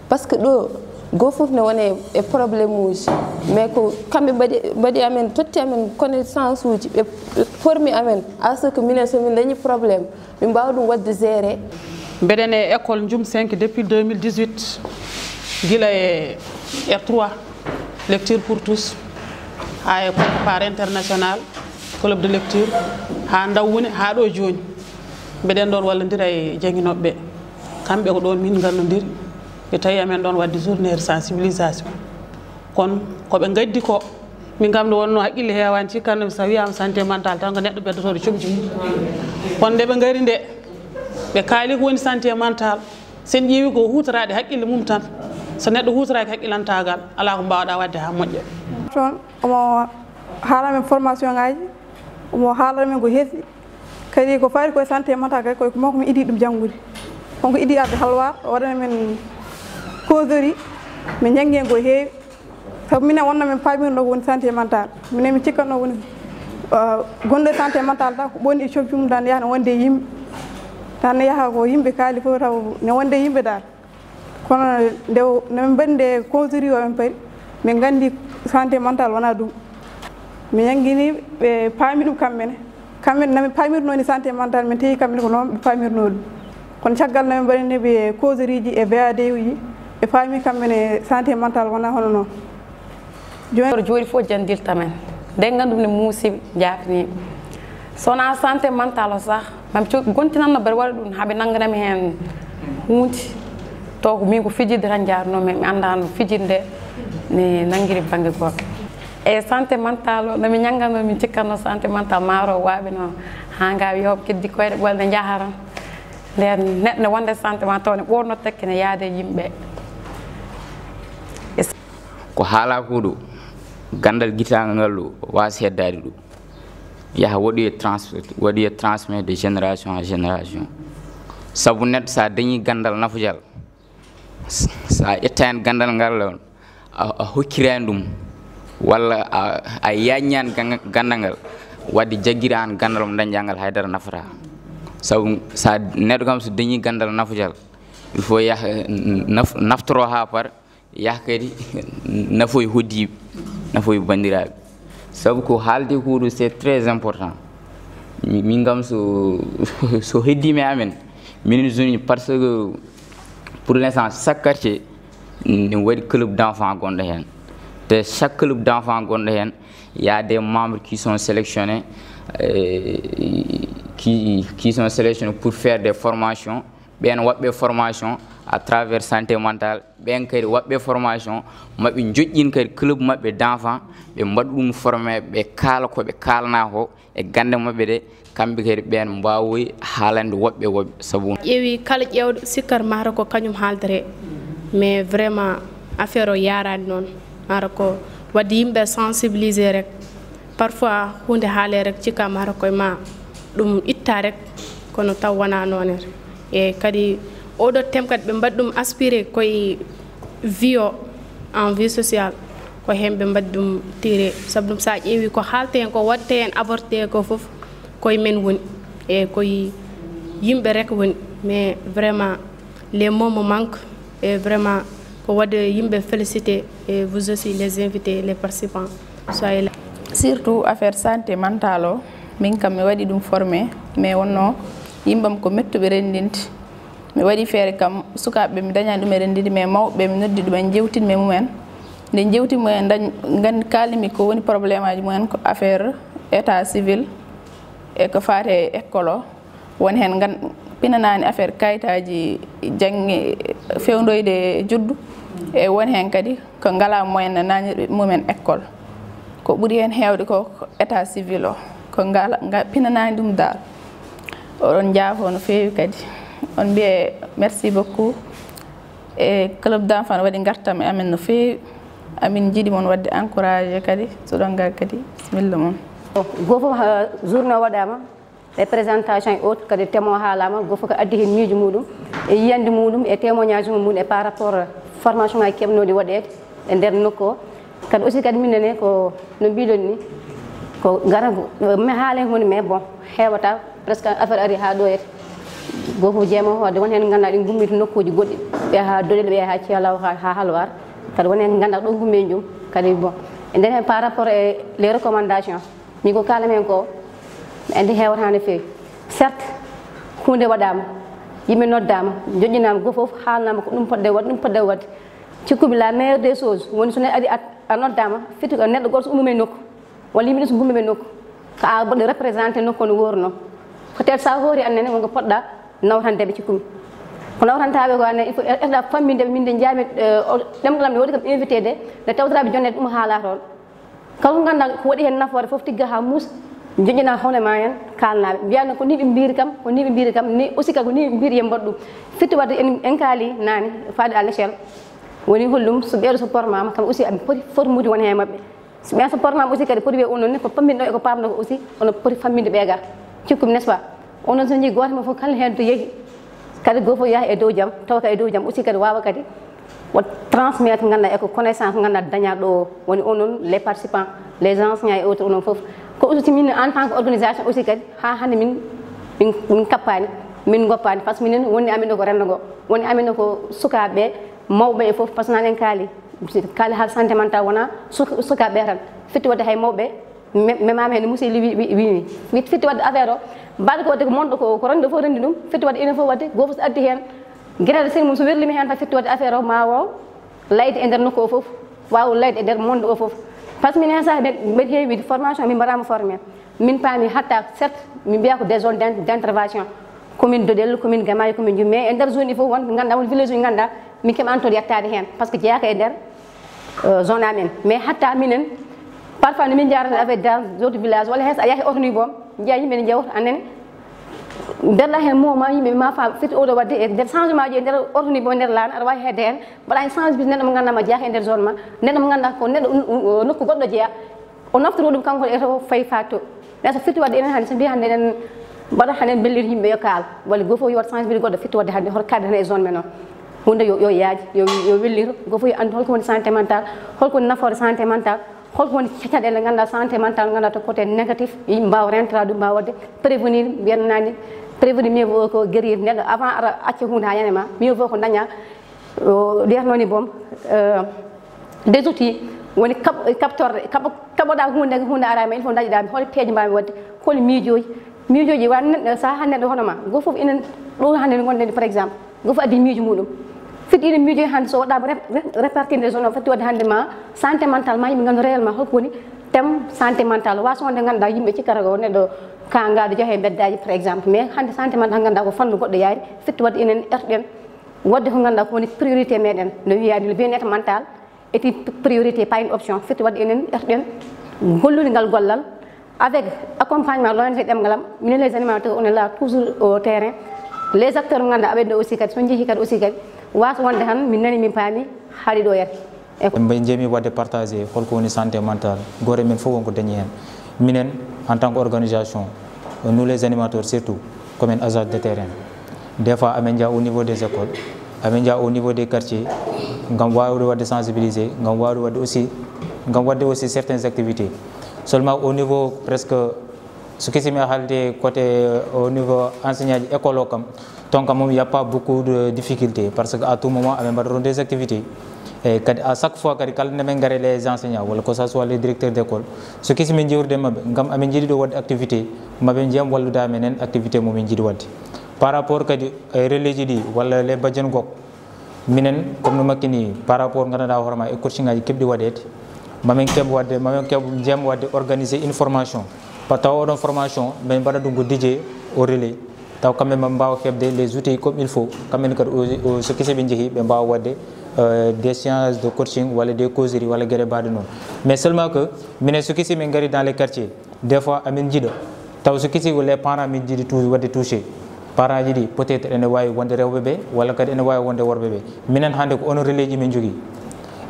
Par ce que ɗo, goo fof ne wone e problème uji. Mais ko kamɓe mbaɗi, mbaɗi amen, totti amen connaissance uji, ɓe, ɓe formi amen, à ce que minen, so min dañi problème, min mbaawa ɗum waɗde gérer. Mbeɗen e école Njum cinq depuis deux mille dix-huit, gila e R trois, lecture pour tous, haa e part international, club de lecture, haa Dawwune, haa ɗo jooni. Mbeɗen ɗoon wallondira e jannginooɓe ɓe. Kamɓe ko ɗoon min ngallondiri. Ɓe tawi amen ɗoon waɗde journée de sensibilisation. Kono ko ɓe ngaddi ko, Min kam nde wonnoo haqqille heewaani, cikkanno mi so a wiyaama santé mental tan ko neɗɗo beddotooɗo comci mum. Kono nde ɓe ngari nde, ɓe kaali ko woni santé mental. So en ƴeewi ko huutoraade haqqille mum tan, so neɗɗo huutoraaki haqqilantaagal, alaa ko mbaawɗaa waɗde haa moƴƴa. Toon omo haala men formation ngaaji, omo haalana men ko heewi. Kadi ko faati ko e santé mental kadi, koye ko makko mi idii ɗum janngude. Kanko idii arde Halwaar, o waɗana men causerie, min njanngi heen ko heewi. Sabu minen wonno min paamirno ko woni santé mental. Minen min cikkatno woni, uh, gonɗo e santé mental tan ko ɓonni e comci mum tan yahna wonde e yimɓe. Tan ne yaha ko yimɓe kaali fof taw ne wonde e yimɓe dal. Kono nde o-, no min mbaɗi nde causerie o min paari, min nganndi santé mental wonaa ɗum. Mi njanngini ɓe paami ɗum kamɓe ne. Kamɓe ne, no min paamirnoo ni santé mental, min tawi kamɓe ne ko noon ɓe paamirnoo ɗum. Kono caggal no min mbaɗani ɓe causerie ji e V A D uji, ɓe paami kamɓe ne santé mental wonaa hono noon. Jooni oto jooɗi fof janndirta men. Nde nganndu ne muusi jaafni. So wonaa santé mental o sah, mam co-, gontinanno mbeɗa waɗa ɗum, haɓe nanngana mi heen huunde. Taw ko min ko fijirde tan njaarnoo, mi, mi anndaano fijirde ne nanngiri bannge gooto. E santé mental o, no mi ñannganno, min cikkanno santé mental maaro waaɓe no haa ngaawi yooɓe keddi koyɗe ɓoyal ne njaha tan. Nden neɗɗo ne wonde santé mental taw ne ɓoorno tekke ne yaade e yimɓe. Ko haala ko ɗo, ganndal gitaangal ngal ɗo, waasi heddaade ɗo. Yaha waɗoye trans-, waɗoye transmet de génération en génération. Sabu neɗɗo so a dañii ganndal nafojal, s-, so a ƴetta heen ganndal ngal ɗon, a, a hokkiraani ɗum, walla a, a yaññaani gan-, ganndal ngal, wadde jaggira aan ganndal mo dañƴaa ngal haydara nafataa. Sabu so a, neɗɗo kam so dañii ganndal nafojal, il faut yaha, naf-, naftoro haa par, yaha kadi nafoy hoddiiɓe, nafoy banndiraaɓe. Sabu ko haalde ko ɗo, c'est très important. Mi-, min kam so, so heddiima e amen, minen zone, parce que pour l'instant, chaque quartier ne waɗi club d'enfants gonɗo heen. Te chaque club d'enfants gonɗo heen, il y a des membres qui sont sélectionnés, euh, qui, qui sont sélectionnés pour faire des formations. Ɓeen waɗɓe formation à travers santé mentale, ɓeen kadi waɗɓe formation, maɓe njoƴƴin kadi club maɓɓe d'enfants, ɓe mbaɗa ɗum formé, ɓe kaala ko ɓe kaalanaa ko e gannde maɓɓe ɗe, kamɓe kadi ɓeen mbaawoyi haalande woɓɓe woɓɓe. Sabu ƴeewi kala ƴeewɗo sikkata mata ko kañum haaldete, mais vraiment affaire o yaaraani noon, mata ko waɗde yimɓe sensibiliser rek. Parfois huunde haalee rek, cikka mata koye ma ɗum itta rek, kono taw wonaa noon en. E kadi oɗo thème kadi ɓe mbaɗi ɗum aspiré koye vie o, en vie sociale, ko heen ɓe mbaɗi ɗum tiré. Sabu ɗum, so a ƴeewi ko haalte heen, ko waɗte heen aborté ko fof, koye men woni, e koye yimɓe rek woni. Mais vraiment, les mots me manquent, et vraiment ko waɗde yimɓe félicité, et vous aussi les invités, les participants, soyez là. Surtout affaire santé mentale o, min kam mi waɗi ɗum formé, mais wonno yimɓam ko mettuɓe renndinde. Mi waɗi feere kam, sukaaɓe mi dañani ɗum e renndinde, mais mawɓe mi noddi ɗum en, jewtin mi e mumen. Nde jewti mumen, dañ, ngan-, kaalimi ko woni probléme aji mumen, ko affaire état civil e ko faati e école o. Won heen ngan-, pinanaani affaire kayitaaji jannge, fewndoyde juddu, e won heen kadi ko ngalaa moyen no naanirɓe mumen école. Ko ɓuri heen heewde ko, ko état civil o, ko ngala, nga pinanaani ɗum daal. Oɗon njaafoo no feewi kadi. On mbiye merci beaucoup. E club d'enfants waɗi ngartam e amen no feewi. Amin njiɗi mon waɗde encouragé kadi, so ɗon ngar kadi, bisimilla mon. Gooto fof, ha, journée o waɗaama, e présentation e autres, kadi thème o haalaama, gooto fof kadi addi heen miijo muɗum, e yiyannde muɗum, e témoignage mum, e par rapport formation ngaji keɓnooɗi waɗeede e nder nokku o. Kadi aussi kadi minen ne ko no mbiɗon ni, ko ngara ko, mi haala heen woni, mais bon, heewata, presque affaire ari haa ɗo et gooto fof jeema hoode, won heen ngannduɗaa ɗi ngummi to nokkuuji goɗɗi, ɓe haa Doɗel, ɓe haa Ceelaw, haa, haa Halwaar, kadi won heen ngannduɗaa ɗo ngummi e jom, kadi bon, e nder heen par rapport e les recommandations, min ko kaalam heen ko, mi anndi heewata no feewi. Certes, huunde waɗaama, yimɓe noddaama, joƴƴinaama, gooto fof haalnaama ko ɗum poɗɗe waɗde, ɗum poɗɗe waɗde. Cikkumi la meilleure des choses woni so neɗɗo ari a, a noddaama, fiti ko neɗɗo gooto so ummii e nokku, walla yimɓe ɗiɗi so ngummiima e nokku, ko a waɗi représenté nokku o no wuurnoo. Peut-être so a hoori aan nene, won ko poɗɗa nawtande ɓe, cikkumi. Ko nawtanta ɓe ko aan nene, il faut ƴetta famminde ɓe, min de njaami, eh, o, ɗemngal am ne waɗi kam invité de, nde tawtoraa ɓe jonneede ɗum haalaa toon. Kala ko ngannduɗaa ko waɗi heen nafoore fof, tigga haa muusa, joƴƴinaa hono ma heen, kaalanaa ɓe. Mbiyaa noon ko nii ɓe mbiyri kam, ko nii ɓe mbiyri kam, nii aussi kadi ko nii ɓe mbiyri, yo mbaɗ ɗum. Firti waɗde en, en kaali naane, faade à l'échelle. Woni holɗum, so ɓeeɗo so pormaama, kam aussi aɓe poti formude won heen maɓɓe. So ɓeen so pormaama aussi kadi poti wiye onon ne ko pamminɗo e ko paamɗo ko aussi, onon poti famminde ɓe ga. Cikkumi, n'est-ce pas? Onon so njii gooto mo fof kala heen to yehi, kadi gooto fof yaha e dow jam, tawa kadi e dow jam aussi kadi waawa kadi wa transmettre ngannduɗaa e ko connaissance ngannduɗaa dañaa ɗo o. Woni onon les participants, les enseignants et autres, onon fof. Ko aussi min en tant que organisation aussi kadi haa hannde min, min, min kappaani, min ngoppaani, par ce que minen woni amen ɗo ko renndo ngo, woni amen ɗo ko sukaaɓe, mawɓe e fof, par ce que naane en kaali, kaali haala santé mentale wonaa suka-, sukaaɓe tan, firti waɗde hay mawɓe, me-, memaama heen, no musidɗo wi-, wi-, wiimi. Firti waɗde affaire o, mbaɗa ko waɗde ko monɗo ko, ko renndo fof renndi ɗum, firti waɗde enen fof waɗde, gooto fof so addi heen, gere seen mum so werlii mi heen tan, firti waɗde affaire o ma waaw layde e nder nokku o fof, waaw layde e nder monde o fof. Par ce que min heen saaha mbeɗa heewi wiide formation, min mbaɗaama formé. Min paami hatta, certes, min mbiyaa ko des zones d'in-, d'intervention. Commune Dodel, commune Gamaye, commune Djoum. Mais e nder zone ɗi fof won, ngannduɗaa won village uji ngannduɗaa, min keɓaani toon yettaade heen. Par ce que jeyaaka e nder, euh, zone amen. Mais hatta minen, parfois no min njaarata avec dans d'autres villages, walla hay so a yahi oto ni boom, njiyaa yimɓe ne njewta, annen, mbeɗa heen mo ma yimɓe ma faam, firti oɗo waɗde e nder changement ji e nder oto ni boom, nder laana, aɗa waawi hedde heen, mbaɗa heen sensibiliser neɗɗo mo ngannduɗaa ma jeyaaka e nder zone ma, neɗɗo mo ngannduɗaa ko neɗɗo, um, um, nokku goɗɗo jeyaa, o naftoro ɗum kanko e to fayi fato. Mais so firti waɗde enen hannde, so mbiyi hannde eɗen mbaɗa hannde en mbellir yimɓe yo kaal, walla gooto fof yo waɗ sensibiliser goɗɗo, firti waɗde hannde hoto kaalden hannde e zone men o. Huunde yo, yo yaaj, yo, yo wellir, gooto fof yo anndu holko woni santé mentale, holko woni nafoore santé mentale, holko woni caɗeele ngannduɗaa santé mentale ngannduɗaa to côté négatif, yimɓe mbaawa rentrade ɗum, mbaawa waɗde prévenir, mbiyen naani, prévenir mieux vaut que guérir. Neɗɗo avant aɗa acca huunde haa yana ma, mieux vaut ko daña, o, wiyatnoo ni boom, euh, des outils, woni kaɓ-, kaɓtorde, kaɓ-, kaɓoɗaa huunde, huunde araama, il faut dañoɗaa hol peeje mbaawmi waɗde, hol miijooji. Miijooji wa neɗɗo, so haa neɗɗo hono ma, gooto fof enen ɗo hannde ngonɗen par exemple, gooto fof addi miijo muɗum. Firti ene miijo hannde so waɗaama rep-, rep-, répartir nde zone o, firti waɗde hannde ma santé mentale ma yimɓe nganndu réellement holko woni thème santé mentale. Waawa so wonde ngannduɗaa yimɓe cikkata ko neɗɗo ka ngaado jeeya e mbeddaaji par exemple. Mais hannde santé mentale ngannduɗaa ko fannu goɗɗo yaari, firti waɗde enen erɗen waɗde ko ngannduɗaa ko woni priorité meɗen. No wiyaa ni le bien-être mental est une priorité, pas une option. Firti waɗde enen erɗen gollude ngal gollal avec accompagnement l'O N G Ɗemngal Am, minen les animateurs, on est là toujours au terrain. Les acteurs mo ngannduɗaa aɓe ɗo aussi kadi, so njehii kadi aussi kadi, waasa wonde tan min nani, min paami, haaɗi ɗo yata. Eko. Mbe jeemi waɗde partagé holko woni santé mentale. Gooto e men fof won ko dañi heen. Minen, en tant que organisation, nous les animateurs surtout, ko men agent de terrain. Des fois, amin njaha au niveau des écoles, amin njaha au niveau des quartiers, ngam waawde waɗde sensibiliser, ngam waawde waɗde aussi, ngam waɗde aussi certaines activités. Seulement au niveau presque, so kisi mi haalde côté, euh, au niveau enseignant ji école o kam, toon kam moom, il y a pas beaucoup de difficultés, parce que à tout moment, amin mbaɗa toon des activités. E kadi, à chaque fois kadi, kala nde min ngari les enseignants, walla que ça soit les directeurs d'école, so kisi min jewtida e maɓɓe, ngam amin njiɗi ɗo waɗde activité, maɓe njiya wallude amin heen activité mo min njiɗi waɗde. Par rapport kadi e relais ji ɗi, walla les bajene goɗɗe, minen, comme no makki ni, par rapport ngannduɗaa hoore ma e coaching aji keɓɗi waɗeede, mamin keɓ waɗde, mamin keɓ jeem waɗde organiser une formation. Par tawa oɗon formation, min mbaɗa ɗum ko dédié au relais. Taw kamɓe maa mbaawa heɓde les outils comme il faut. Kamɓe ne kadi, o, o, so kisi ɓe njehi, ɓe mbaawa waɗde, euh, des séances de coaching, walla des causeries, walla geɗe mbaɗe noon. Mais seulement que, minen so kisi min ngari dans les quartiers, des fois, amin njiɗa. Taw so kisi ko les parents min njiɗi tou-, waɗde touché. Parents ji ɗi, peut-être, ene waawi wonde rewɓe ɓe, walla kadi ene waawi wonde worɓe ɓe. Minen hannde ko onon relais ji min njogii.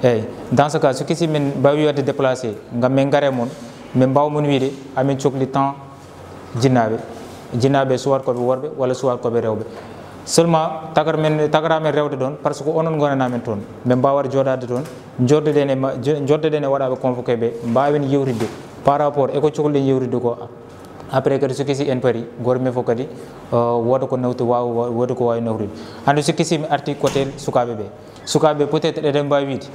Eeyi, dans ce cas, so kisi min mbaawi waɗde déplacé, ngam min ngare mon, min mbaawa mon wiide, amin cokli temps jinnaaɓe. Jinnaaɓe, soit ko ɓe worɓe, walla soit ko ɓe rewɓe. Seulement, tagar men, tagara men rewde ɗoon, parce que onon ngonanaa men toon. Min mbaawat jooɗaade toon, njoddoɗen e ma-, jo-, njoddoɗen e waɗaaɓe convoqué ɓe, mbaawen yewtidde par rapport e ko cokli-ɗen yewtidde ko. Après kadi, so kisi en pari, gooto men fof kadi, euh, wooda ko nawti waaw, wooda ko waawi nawtude. Hannde so kisi mi arti côté sukaaɓe ɓe. Sukaaɓe peut-être eɗen mbaawi wiide,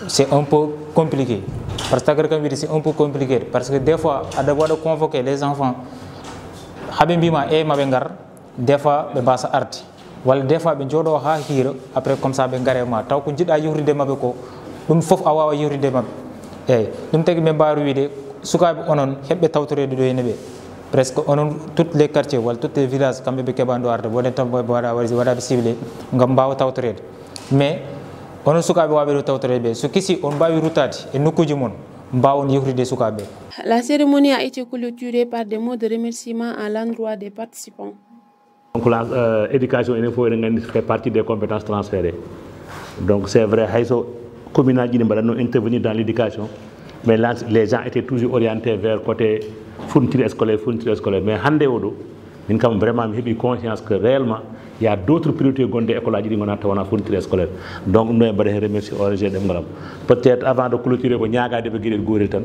c'est un peu compliqué. Par ce que tagara kam wiide, c'est un peu compliqué. Parce que des fois, aɗa waɗa convoqué les enfants, haɓe mbiima, e maɓe ngar, des fois, ɓe mbaasa arde. Walla des fois, ɓe njooɗo haa hiira, après, comme ça, ɓe ngare ma. Taw ko njiɗɗa yewtidde e maɓɓe ko, ɗum fof a waawa yewtidde e maɓɓe. Eeyi, ɗum tagi min mbaawi wiide, sukaaɓe onon, heɓɓe tawtoreede ɗo henne ɓe. Presque onon, toutes les quartiers, walla toutes les villages, kamɓe ɓe keɓaani ɗo arde. Woɗen tan ɓe waɗa, waɗa, waɗaaɓe ciblé, ngam mbaawa tawtoreede. Mais, onon sukaaɓe waawɓe ɗo tawtoreede ɓe, so kisi on mbaawi ruttaade e nokkuuji mon, Mbawon yewtidde e sukaaɓe. La cérémonie a été clôturée par des mots de remerciement à l'endroit des participants. Donc la euh, éducation enen fof eɗen nganndi fait partie des compétences transférées. Donc c'est vrai, hayso commune aji ɗi mbaɗatno intervenir dans l'éducation, mais là, les gens étaient toujours orientés vers côté fourniture scolaire, fourniture scolaire. Mais hannde oɗo, min kam vraiment mi heɓi conscience que réellement il y a d'autres priorités gonɗe école aji ɗi gonata wona fourniture scolaire. Donc ɗum ɗo e mbaɗa heen remercier O N G ɗemngal am. Peut-être avant de clôturer, ko ñaagaade ɓe gueɗel gotel tan.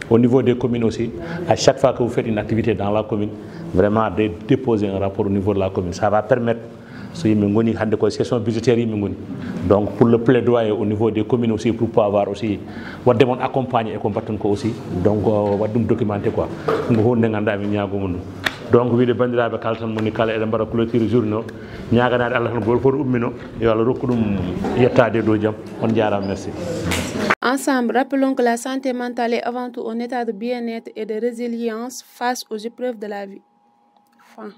Au niveau des communes aussi, à chaque fois que vous faites une activité dans la commune, vraiment de déposer un rapport au niveau de la commune. Ça va permettre, so yimɓe ngoni hannde ko session budgétaire yimɓe ngoni. Donc pour le plaidoyer au niveau des communes aussi, pour pouvoir aussi waɗde mon accompagner e ko mbaɗton ko aussi. Donc waɗ ɗum documenté quoi. Ɗum ko hunde nde ngannduɗaa min ñaagoma ɗum. Donc wiide banndiraaɓe kala tan moni kala eɗen mbaɗa clôture journée o, ñaaganaade Allah tan goto fof ummino, yo Allah rokku ɗum yettaade e dow jam. On njaaraama, merci. Ensemble, rappelons que la santé mentale est avant tout un état de bien-être et de résilience face aux épreuves de la vie. Fin.